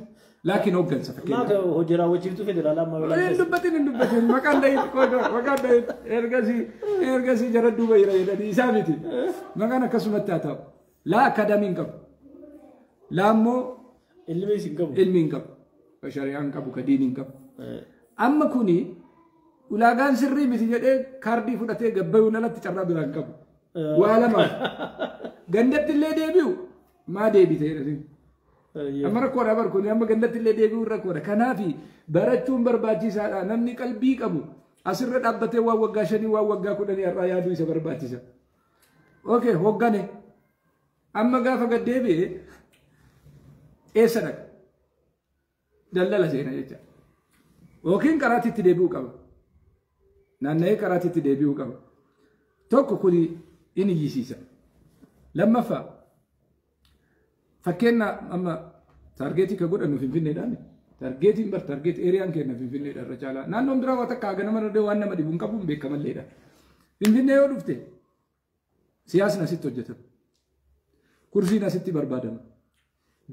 Laakiin hooggansa fakkeenyaaf. Hojii raawwachiiftuu federaalaa amma hin dubbatin maqaan dhahin maqaan dhahin ergasii jara duuba jira jedhanii isaa miti. Maqaan akkasumatti haa ta'u. Laa akadamii hin qabu. Laa immoo ilmii hin qabu. Ilmii hin qabu. Ka shari'aa hin qabu ka diinii hin qabu. Amma kuni ulaagaan sirrii miti jedhee kaardii fudhatee gabbayuun alatti carraa biraa hin qabu. Waa lamaaf. Gandatti illee deebi'u maa deebite jedhanii. Amma rakkoodha barkuun amma gandatti illee deebi'uun rakkoodha. Kanaaf barachuun barbaachisaadha. Namni qalbii qabu asirra dhaabbatee waan waggaa 5 waan waggaa 10 har'aa yaaduu isa barbaachisa. Okay hooggane amma gaafa gad deebi'e eessa dhaqa? Daldala seena jecha. Yookiin karaatti itti deebi'uu qaba. Naanna'ee karaatti itti deebi'uu qaba. Tokko kuni inni iyyisiisa. Lammaffaa fakkeenya amma taargeetii ka godhannu Finfinneedhaan. Taargeetiin bar taargeet eeriyaan kenna Finfinneedha irra caalaa. Naannoon biraa waa takka haga nama irra waan nama dhibu hin qabu hin beekamalleedha. Finfinnee yoo dhufte siyaasni asitti hojjetama. Kursiin asitti barbaadama.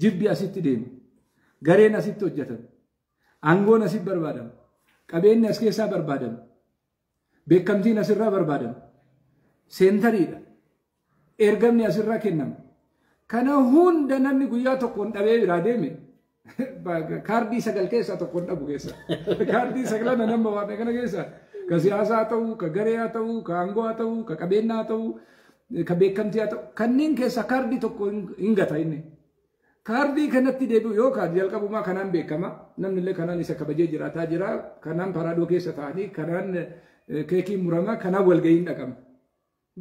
Jibbi asitti deema. Gareen asitti hojjetama. Aangoon asitti barbaadama. Qabeenyi as keessaa barbaadama. Beekamtiin asirraa barbaadama. Seentariidha. Ergamni asirraa kennama. Kana hunda namni guyyaa tokkoon dhabee biraa deeme kaardii 9 keessaa tokkoon dhabu keessa. Kaardii 9 nama waame kana keessa ka siyaasaa haa ta'u, ka garee haa ta'u, ka aangoo haa ta'u, ka qabeenyaa haa ta'u, ka beekamtii haa ta'u kanneen keessa kaardii tokko hin gata inni. Kaardii kanatti deebi'u yookaan jalqabumaa kanaan beekama namni illee kanaan isa kabajee jiraataa jira kanaan paraadoo keessa ta'anii kanaan keekii muramaa kanaan walga'iin dhaqama.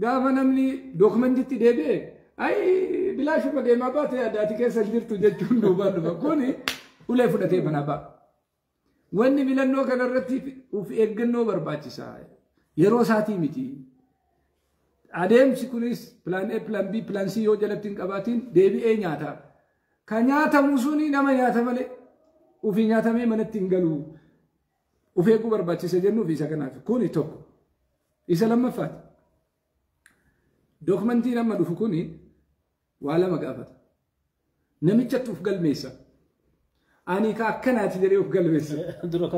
Gaafa namni dookumantitti deebi'e ay bilaashuma deemaa baate addaati keessa jirtu jechuun duubaan dhufa. Kuni ulee fudhatee manaa ba'a. Wanni filannoo kanarratti of eeggannoo barbaachisa. Yeroo isaatii miti. Adeemsi kunis pilaan A, pilaan B, pilaan C yoo jalatti hin qabaatiin deebi'ee nyaata. Ka nyaatamu suni nama nyaata malee ofii nyaatamee manatti hin galu. Of eeguu barbaachisa jennuuf isa kanaaf. Kuni tokko. Isa lammaffaati. Dookumantiin amma dhufu kuni waa lama gaafata. Namichatti of galmeessa. Ani ka akkanaati jedhee of galmeessa.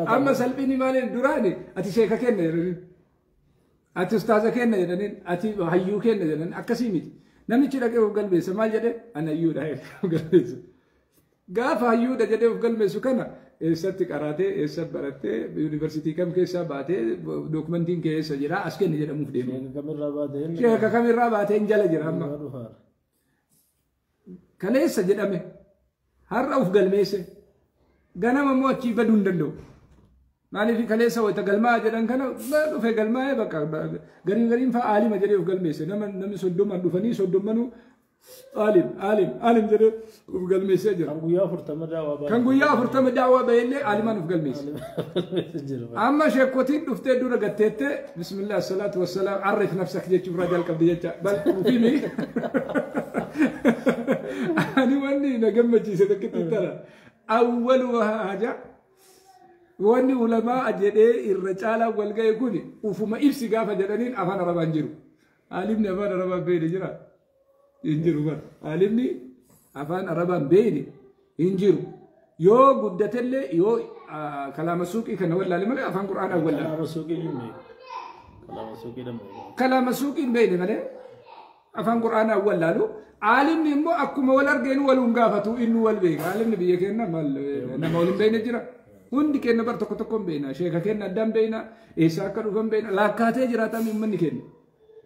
Amma salphini maaliin duraani ati sheeka kenna jedhaniin. Ati ustaaza kenna jedhaniin. Ati hayyuu kenna jedhaniin akkasii miti. Namichi dhaqee of galmeessa maal jedhee ani hayyuudha jedhee of galmeessa. Gaafa hayyuudha jedhee of galmeessu kana eessatti qaraatee eessatti barattee yuunivarsiitii kam keessaa baatee dookumantiin kee eessa jira as kenni jedhamuuf deema. Sheeka kamirraa baateen jala jira amma. Kaleessa jedhame har'a of galmeesse ganama immoo achii baduu hin danda'u. Maaliif kaleessa wayita galmaa jedhan kana dhufe galmaa'ee bakka gariin gariin fa'a aalima jedhee of galmeesse namni 30 dhufanii 30 aalim aalim aalim jedhee of galmeessee jira. Kan guyyaa 40 daawwaa bahe. Kan guyyaa 40 daawwaa bahe illee aalimaan of galmeesse. Amma sheekotiin dhuftee dura gatteettee bismillah salaatu wassalaam arif nafsak jechuuf irraa jalqabde jecha bal ufimi. Ani wanni na gammachiise tokkitti tara. Awwalu haja wanni ulamaa jedhee irra caalaa wal ga'e kuni ufuma ibsi gaafa jedhaniin afaan arabaan jiru. Aalimni afaan arabaan beene jira. Hin jiru bara. Aalimni afaan arabaan beene hin jiru. Yoo guddatellee yoo kalaama suuqii kana wallaale malee afaan qur'aanaa wallaale. Kalaama suuqii hin beekne. Kalaama suuqii dha. Kalaama suuqii hin beekne malee afaan qur'aanaa wallaalu. Aalimni immoo akkuma wal argeenu waluun gaafatu inni wal beeka. Aalimni biyya keenya maal nama wal hin beekne jira. Hundi keenya bar tokko tokkoon beekna. Sheeka keenya addaan beekna. Eessaa akka dhufan beekna. Laakkaatee jiraataa uummanni keenya.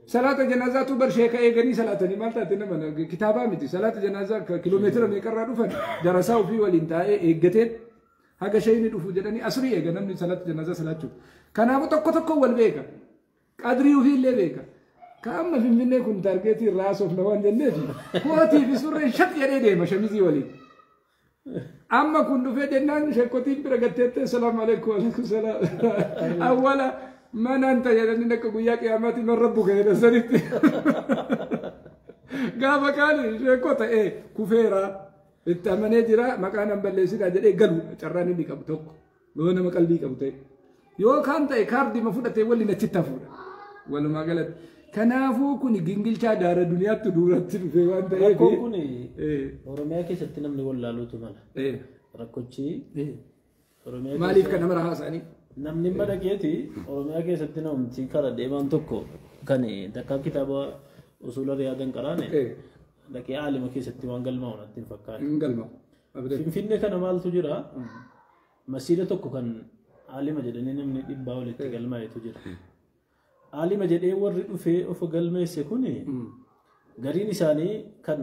Salaata janaazaatu bar sheeka eeganii salaatanii maal taate nama kitaabaa miti. Salaata janaazaa kiiloomeetira meeqarraa dhufan darasaa ofii waliin taa'ee eeggatee haga sheeyni dhufu jedhanii asrii eega namni salaata janaazaa salaachuuf. Kanaafuu tokko tokko wal beeka. Qadrii ofii illee beeka. Kaama Finfinnee kun taargeetii irraa haasofna waan jenneef kootii fi surreen shaq jedhee deema shamizii waliin. Amma kun dhufee jennaan sheekotiin bira gatteettee salaamu alaikum alaikum salaam. Awwala manaan tajaajilanii akka guyyaa qiyaamaatti man rabbuka jedhan sanitti. Gaafa kaani sheekoo ta'ee kufeera itti amanee jira maqaan an balleessinaa jedhee galu carraan inni qabu tokko yoo nama qalbii qabu ta'e. Yoo kaan ta'e kaardii ma fudhatee waliin achitti hafuudha. Walumaa galatti. Kanaafuu kun gingilchaa daara duniyaatti duratti dhufee waan ta'eef. Rakkoon kun Oromiyaa keessatti namni wallaaluutu mala. Rakkochi Oromiyaa maaliif kan nama rahaasanii? Namni madaqeeti Oromiyaa keessatti namti kara deemaan tokko kan takka kitaaba usuula riyaadan qaraane dhaqee aalima keessatti waan galmaa'u natti hin fakkaatu. Hin galmaa'u. Finfinnee kana maaltu jira? Masiida tokko kan aalima jedhanii namni dhibbaa walitti galmaa'etu jira. Aalima jedhee warri dhufee of galmeesse kuni gariin isaanii kan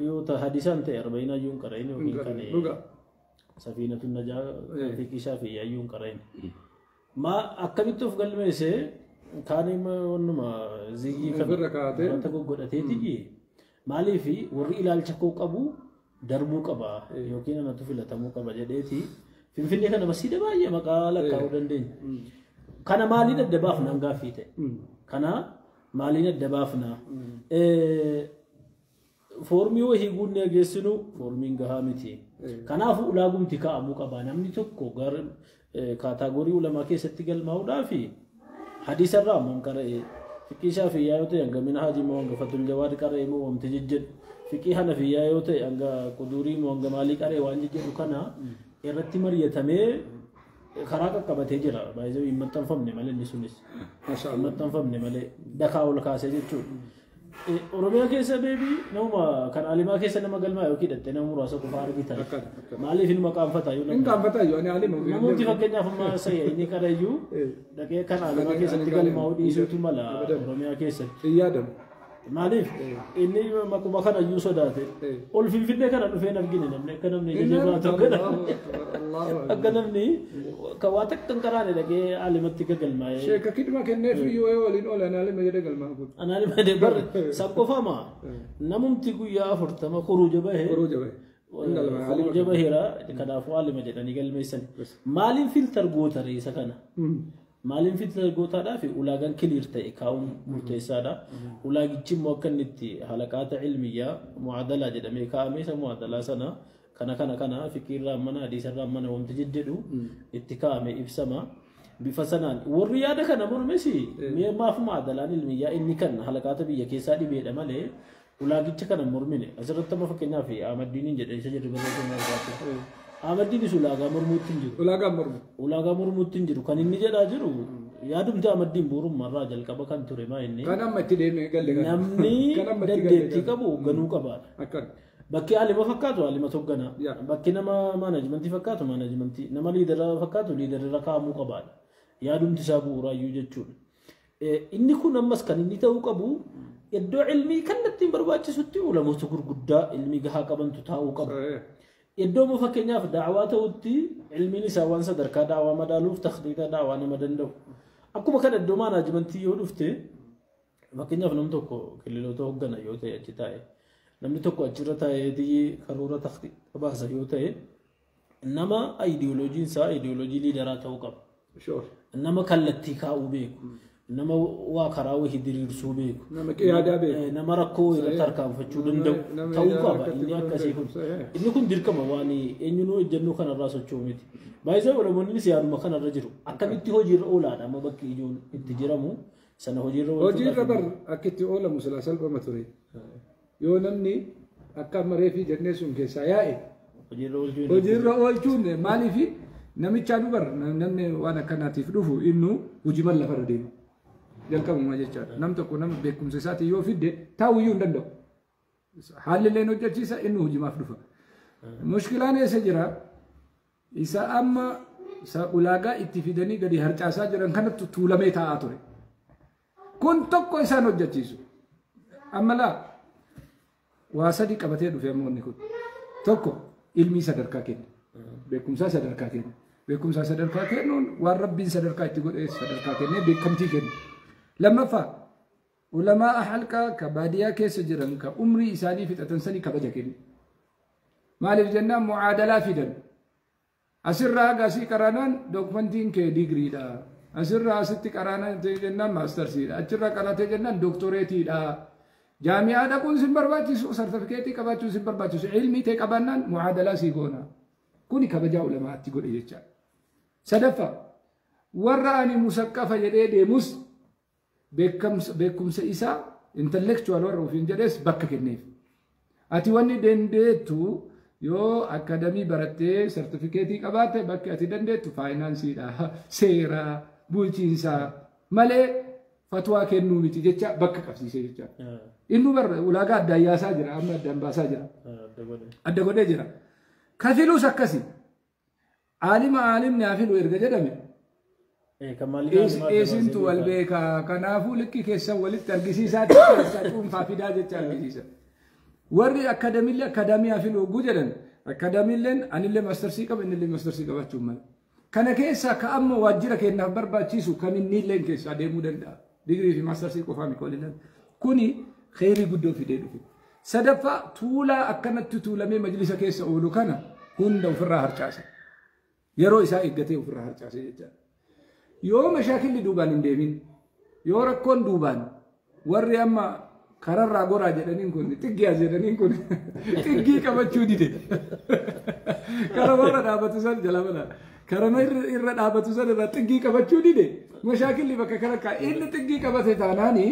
yoo hadisaan ta'e arba'in hayyuun qara'in yookiin kan safiinatu najaa fiqii shaafii hayyuun qara'in. Ma akkamitti of galmeesse kaan wannuma ziyyii kana wanta goggodhateetiji maaliif warri ilaalcha koo qabu darbuu qaba yookiin anatu filatamuu qaba jedheeti Finfinnee kana masiida baay'ee maqaa lakkaa'uu dandeenya. Kana maaliin adda baafna gaaffii ta'e? Kana maaliin adda baafna? Foormii wayii guunnee geessinu foormiin gahaa miti. Kanaafuu ulaagumti kaa'amuu qaba. Namni tokko gara kaataagorii ulamaa keessatti galmaa'uudhaaf hadiisarraa ammoo qara'ee fiqii shaafiyyaa yoo ta'e hanga mina hajii moo hanga fatul jawaad qara'ee moo wanti jejjedhu fiqii hanafiyyaa yoo ta'e hanga quduurii moo hanga maalii qara'ee waan jejjedhu kana irratti mari'atamee karaa qaqqabatee jira. Baay'ee hin maxxanfamne malee inni sunis. Hin maxxanfamne malee dhakaa ol kaasee jechuudha. Oromiyaa keessa beebii nama kan alimaa keessa nama galmaa yookiin hidhattee nama muraasa qofaa argitan. Maaliif inni maqaanfataa yoo Hin qaanfataa yoo ani alima. Namooti fakkeenyaaf amma inni qarayyuu dhaqee kan alimaa keessatti galmaa'uu dhiisuutu mala Oromiyaa keessatti. Hin yaadamu. Maaliif inni maquma kana iyyuu sodaate ol Finfinnee kana dhufee argine namni akka namni jajjabaa tokko akka namni kan waa takka hin qaraane dhaqee alimatti gagalmaa'ee. Sheeka kidma kenneef iyyuu waliin oolan alima jedhee galmaa kun. Anaalima jedhee barre saqqofama namumti guyyaa 40 kuruuja bahee. Kuruuja bahee. Kuruuja baheera kanaafuu alima jedhanii galmeessan. Maaliin filtar goota reessa kana? Maaliin filtar gootaadhaaf ulaagaan kiliir ta'e kaa'uun murteessaadha. Ulaagichi immoo akka inni itti halaqaata ilmiyyaa mu'adalaa jedhamee kaa'ame isa mu'adalaa sana kana kana kana fiqiirraa mana hadiisarraa mana wanti jedhu itti kaa'ame ibsama. Bifa sanaan warri yaada kana mormes mi'a maaf mu'adalaan ilmiyyaa inni kan halaqaata biyya keessaa dhibeedha malee ulaagicha kana mormine asirratti amma fakkeenyaaf Ahmaddiiniin jedhee isa jedhu barreeffama argaatu. Ahmaddiinis ulaagaa mormuutti hin jiru. Ulaagaa mormu. Ulaagaa mormuutti hin jiru. Kan inni jedhaa jiru yaadumti Ahmaddiin bu'uurummaarraa jalqaba kan ture maa inni. Kan amma itti deemee galle kana. Namni dandeettii qabu hoogganuu qabaadha. Akkana. Bakki alima fakkaatu alima hoogganaa. Bakki nama maanajimentii fakkaatu maanajimentii. Nama liidara fakkaatu liidarra kaa'amuu qabaadha. Yaadumti isaa bu'uuraayyuu jechuudha. Inni kun ammas kan inni ta'uu qabu iddoo ilmii kallattiin barbaachisutti ulamoota gurguddaa ilmii gahaa qabantu taa'uu qabu. Iddoo immoo fakkeenyaaf daawaa ta'utti ilmiin isaa waan sadarkaa daawaa madaaluuf takhdiita daawaa nama danda'u. Akkuma kana iddoo maanaajimentii yoo dhufte fakkeenyaaf namni tokko kililoota hooggana yoo ta'e achi taa'e namni tokko achirra taa'ee karoora takhdiita baasa yoo ta'e nama ayidiyooloojiin isaa ayidiyooloojii liidaraa ta'uu qaba. Nama kallattii kaa'uu beeku. Nama waa karaa wahii diriirsuu beeku. Nama qiyaadaa beeku. Nama rakkoo irratti tarkaanfachuu danda'u ta'uu qaba. Inni akkasii kun. Inni kun dirqama waan eenyunuu ejjennoo kanarraa socho'u miti. Baay'ee ulamoonnis yaaduma kanarra jiru. Akkamitti hojiirra oolaadha amma bakki ijoon itti jiramu sana hojiirra oolchuudhaaf. Hojiirra bar akka itti oolamu silaa salphama ture. Yoo namni akka amma reefii jennee sun keessaa yaa'e. Hojiirra oolchuun maaliif namichaa nu bar namni waan akkanaatiif dhufu innu hojiiman lafarra deema. Jalqabuma jechaadha. Nam tokko nama beekumsa isaatiin yoo fidde taa'uyyuu hin danda'u. Haalli illee hojjechiisa inni hojimaaf dhufa. Mushkilaan eessa jira? Isa amma ulaagaa itti fidanii gadi harcaasaa jiran kanatti tuulamee taa'aa ture. Kun tokko isaan hojjechiisu. Amma laa waa sadi qabatee dhufe amma wanni kun. Tokko ilmii sadarkaa kenna. Beekumsaa sadarkaa kenna. Beekumsaa sadarkaa kennuun waan rabbiin sadarkaa itti godhe sadarkaa kennee beekamtii kenna. Lammaffaa ulamaa halqaa ka baadiyyaa keessa jiran ka umrii isaanii fixatan sanii kabaja kenna. Maaliif jennaan mucaadalaa fidan. Asirraa haga asii qaraanaan dookumentiin kee digriidha. Asirraa asitti qaraanaan jennaan maastarsiidha. Achirraa qaraatee jennaan dooktoreetiidha. Jaami'aa dhaquun sin barbaachisu, sartifikeetii qabaachuun sin barbaachisu, ilmii ta'e qabaannaan mucaadalaa sii goona. Kuni kabajaa ulamaatti godhe jechaadha. Sadaffaa warra ani musaqqafa jedhee deemus beekumsa isaa intellectual warra ofiin jedhees bakka kenneef. Ati wanni dandeettu yoo akadamii barattee sartifikeetii qabaatte bakki ati dandeettu faayinaansiidha, seera, bulchiinsa malee fatwaa kennuu miti jecha bakka qabsiisee jecha. Inni barra ulaagaa addaan yaasaa jira, amma addaan baasaa jira. Adda godhee jira. Kafiluus akkasi. Aalima aalimni haa filu erga jedhame. Isintu wal beekaa kanaafuu likkii keessan walitti argisiisaa keessaa cuunfaa fidaa jecha argisiisa. Warri akadamiillee akadamii haa filu hogguu jedhan akadamiilleen anillee maastarsii qaba innillee maastarsii qabaachuu mala. Kana keessaa ka amma waajjira keenyaaf barbaachisu kaminnillee keessaa deemuu danda'a. Digirii fi maastarsii qofaa miti waliin. Kuni kheyrii guddoo fidee dhufe. Sadaffaa tuulaa akkanatti tuulamee majlisa keessa oolu kana hunda ofirraa harcaasa. Yeroo isaa eeggatee ofirraa harcaase jechaadha. Yoo mashaakilli duubaan hin deemin, yoo rakkoon duubaan warri amma kararraa goraa jedhaniin kun xiggiyaa jedhaniin kun xiggii qabachuu dide. Kara warra dhaabatu san jala bala. Kara irra dhaabatu san irra xiggii qabachuu dide. Mashaakilli bakka kana kaa inni xiggii qabate taanaani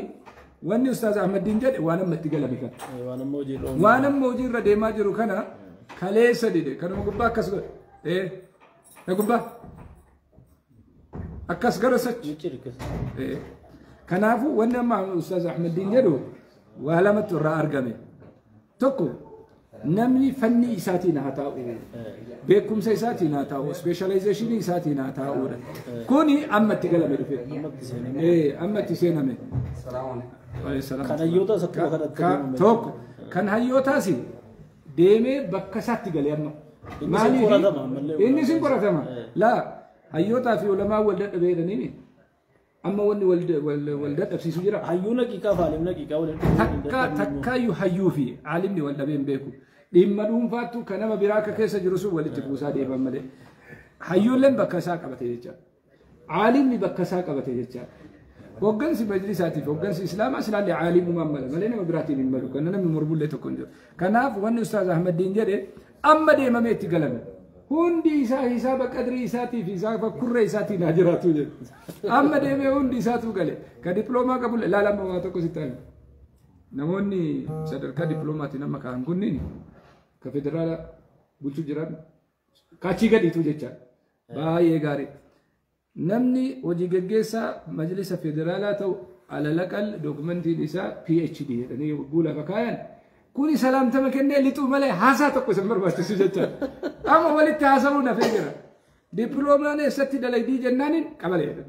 wanni Ustaaz Ahmadiin jedhe waan amma itti galame kana. Waan amma hojiirra deemaa jiru kana kaleessa dide. Kanuma gubbaa akkas godhe. Na gubbaa. Akkas gara sachi. Kanaafuu wanni amma Ustaaz Ahmadiin jedhu waa lamatu irraa argame. Tokko namni fanni isaatiin haa taa'u, beekumsa isaatiin haa taa'u, ispeeshalaayzeeshinii isaatiin haa taa'uudha. Kuni amma itti galame dhufe. Amma itti seename. Kan hayyootaas akkuma kanatti. Tokko kan hayyootaas deemee bakka isaatti gale amma. Maaliif? Inni sin qoratama. Laa hayyootaa fi ulamaa wal dadhabee jedhaniini. Amma wanni wal dadhabsiisu jira. Hayyuun haqiiqaa fi aalimni haqiiqaa wal Takkaayyuu hayyuu fi aalimni wal dhabee hin beeku. Dhimma dhuunfaattu kan nama biraa akka keessa jiru sun walitti buusaa deeman malee. Hayyuulleen bakka isaa qabate jechaadha. Aalimni bakka isaa qabate jechaadha. Hoggansi majlisaatiif hoggansi islaamaa silaallee aalimumaan mala malee nama biraatiin hin malu. Kana namni mormullee tokko hin jiru. Kanaaf wanni Ustaaz Ahmadiin jedhe amma deemamee itti galame. Hundi isaa hisaaba qadrii isaatii fi hisaaba kurree isaatiin haa jiraatu jedhu. Amma deemee hundi isaatu gale. Ka diploomaa qabu ilaala amma waa tokko sitti hima. Namoonni sadarkaa diploomaatiin amma ka'an kunniin ka federaala bulchuu jiran kaachii gadiitu jechaadha. Baay'ee gaarii. Namni hojii gaggeessaa majlisa federaalaa ta'u alalaqal dookumentiin isaa PhD jedhanii yogguu lafa kaayan kuni salaamtama kennee lixuu malee haasaa tokko isin barbaachisu jechaadha. Amma walitti haasa'uun hafee jira. Diploomaan eessatti dalagdii jennaaniin qabalee jedhan.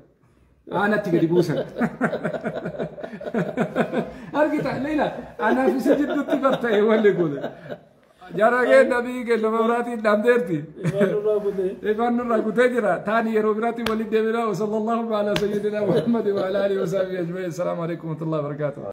Aanatti gadi buusan. Argita leela anaaf isa jidduutti barta'e walli kun. Jara keenya biyyi keenya biraatiin dhaamteerti. Ifaan nurraa kutee jira. Taani yeroo biraatiin walitti deebinaa. Sallallahu ala sayyidina Muhammad wa ala alihi wa sahbihi ajma'in. Assalaamu alaikum wa rahmatullahi wa barakatuh.